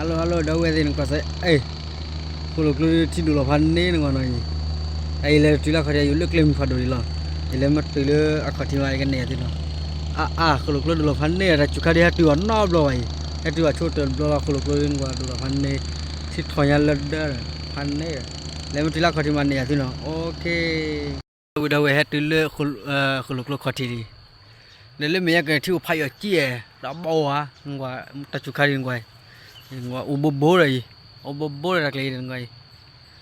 ဟါလီၤ ဟါလီၤ ဒီပုၢ်ဝဲၢ်သ့ၣ် နကွၢ်စ့ၢ် အ့ၣ် ဃိၣ်လိာ်ကျိထံဒိၣ်လီၤဖးန့ၢ်နကွၢ်နီၤအံၤ, အအံၤလဲၤတုၤလၢခီၣ်ထံး ယအိၣ်လၢကျဲမုၢ်ဖးဒိၣ်ဒံးလီၤ, ယလဲၤမ့ၢ်တုၤလၢအခီၣ်ထံးမး ယကနဲၣ်သုနီၤ, အါအါ ဃိၣ်လိာ်ကျိဒိၣ်လီၤဖးန့ၢ်ဒီး တၢ်စူၤခါဒုးဟဲတုၤအီၤနီတဘျီဘၣ်အံၤ, ဟဲတုၤအီၤဆိတဘျီလီၤ ဃိၣ်လိာ်ကျိဒုးနကွၢ်ဒိၣ်လီၤဖးန့ၢ်, ထံထီၣ်ညါလၢဒၢ ဖးန့ၢ်ဒီး, လဲၤမ့ၢ်တုၤလၢအခီၣ်ထံးမး နဲၣ်ယၤသုနီၤ, အိၣ်ခ့ ဝံၤဒီးဝဲဟဲတုၤလၢ ဃိၣ်လိာ်ကျိခီၣ်ထံးလံ, ဒီးလၢမဲာ်ညါကထံအိၣ်ဖးယိာ်ကံၢ်ဧဲ, ဒီးဘီဝါ, နကွၢ် တၢ်စူၤခါဒုးနကွၢ်, နကွၢ်အိၣ်ဘိဘိဒီးအံၤ, အိၣ်ဘိဘိဒီးတၢ်ကျဲအံၤဒီးနကွၢ်အံၤ,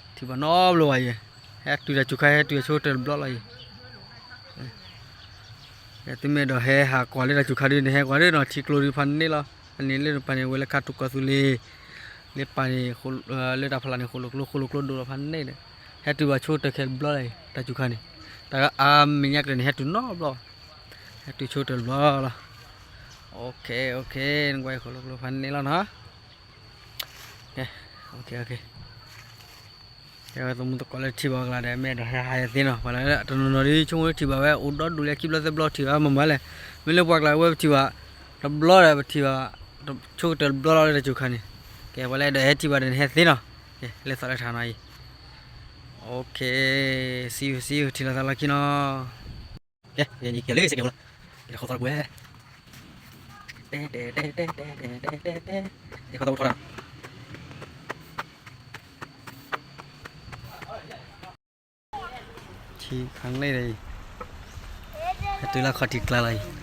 ထံၣ်ဘၣ်နီတဘျီဘၣ်အံၤ, ဟဲတုၤတၢ်စူၤခါ ဟဲတုၤအဆိကတၢၢ်တဘျီလီၤအံၤ, သုမ့ၢ်အဲၣ်ဒိးဟဲဟးကွၢ်လၢတၢ်စူၤခါဒုးန့ၣ် ဟဲကွၢ်ဒုးနီၤ ထံကျိဒုးဖးန့ၢ်လီၤ, အန့ၣ်လၢပၢ်န့ၣ် ဝဲလၢခါထူၣ်ကီၢ်သူလ့ၤ, လၢပၢ်န့ၣ် လၢတၢ်ဖီလာ်န့ၣ် ဃိၣ်လိာ်ကျိ ဃိၣ်လိာ်ကျိဒိၣ်လီၤဖးန့ၢ်ဒီး, ဟဲတုၤဘၣ်ဆိကတၢၢ်ခဲတဘျီလီၤအံၤ တၢ်စူၤခါန့ၣ်, တၢ်အါမဲာ်ညါကလဲာ်န့ၣ် ဟဲတုၤနီတဘျီဘၣ်, ဟဲတုၤဆိကတၢၢ်တဘျီလီၤ, အိၣ်ခ့ အိၣ်ခ့ နကွၢ်အံၤ ဃိၣ်လိာ်ကျိဖးန့ၢ်လီၤနီၤ, ကဲ အိၣ်ခ့ အိၣ်ခ့ ကဲဝဲသမူသကိးလၢထံၣ်ဘၣ်ကျါဒီး မ့ၢ်အဲၣ်ဒိးဟဲဟးယၤသ့နီၤ, ပှၤလၢတနီၤနီၤဒ်ဆိကမိၣ်လၢထံၣ်ဘၣ်ဝဲ အိၣ်ဒီဒူၣ်လၢခံဘျီသၢဘျီထံၣ်ဘၣ် မ့ၢ်မၤလဲၣ်, မ့ၢ်လၢပှၤကျါဝဲပထံၣ်ဘၣ် တဘျီဒီး ပထံၣ်ဘၣ် ဆိကတၢၢ်တဘျီလီၤလၢတၢ်စူၤခါန့ၣ်, ကဲပှၤလၢအဲၣ်ဒိးဟဲထံၣ်ဘၣ်ဒီးန့ၣ် ဟဲသ့နီၤ, ကဲ လဲၤသီၣ်လၢထးနီၤအံၤ, အိၣ်ခ့ see you see you ထံၣ်လိာ်သးလီၢ်ခံနီၤ, ကဲ ယက့ၤလၢစကဲးပူၤလီၤ, ယတခီသီတပူၤဝဲ, တဲတဲတဲတဲတဲတဲတဲတဲတဲ, ယခီသီပူၤထီၣ်ဒီး ထံခါန့ၣ်ဒီးအံၤ, ဟဲတုၤလၢခီၣ်ထံးကျါလီၤအံၤ,